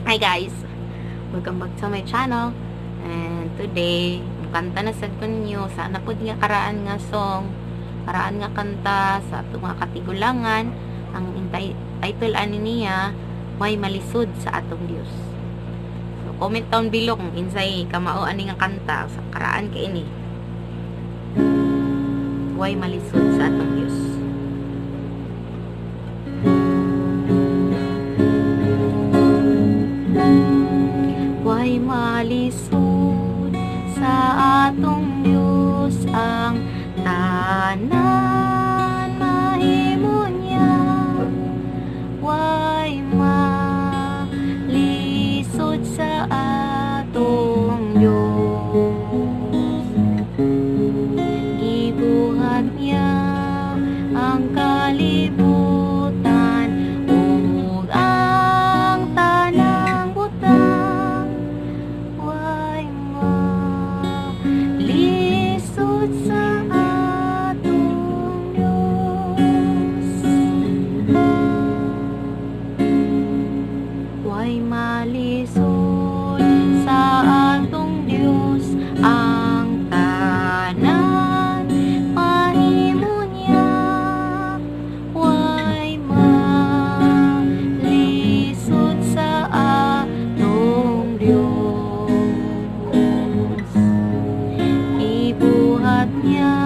Hi guys! Welcome back to my channel. And today, kanta na sad ko ninyo sa na pud nga karaan nga song, karaan nga kanta sa atong mga katigulangan. Ang title ani niya, "Way Malisod sa Atong Dios." So comment down below kung insay kamao ani nga kanta sa karaan kay ini. "Way Malisod sa Atong Dios." Way malisod sa atong Dios, ang tanan mahimo niya. Way malisod sa atong Dios. Gibuhat niya ang kalibutan ug ang tanang butang. Way malisod sa atong Dios. Way malisod sa atong Dios, ang tanan mahimo niya. Way malisod sa atong Dios. Gibuhat niya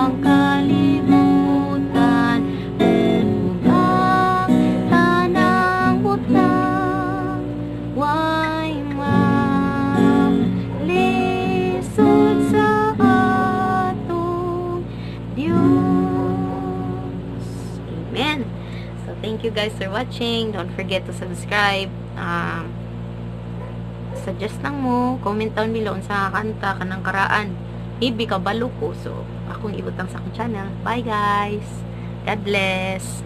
ang kalibutan ug ang tanang butang. Way malisod sa atong Dios. Amen. So thank you guys for watching. Don't forget to subscribe. Suggest lang mo, comment down below unsa kanta kanang karaan. Maybe kabalo ko. So, akong ibutang sa akong channel. Bye guys. God bless.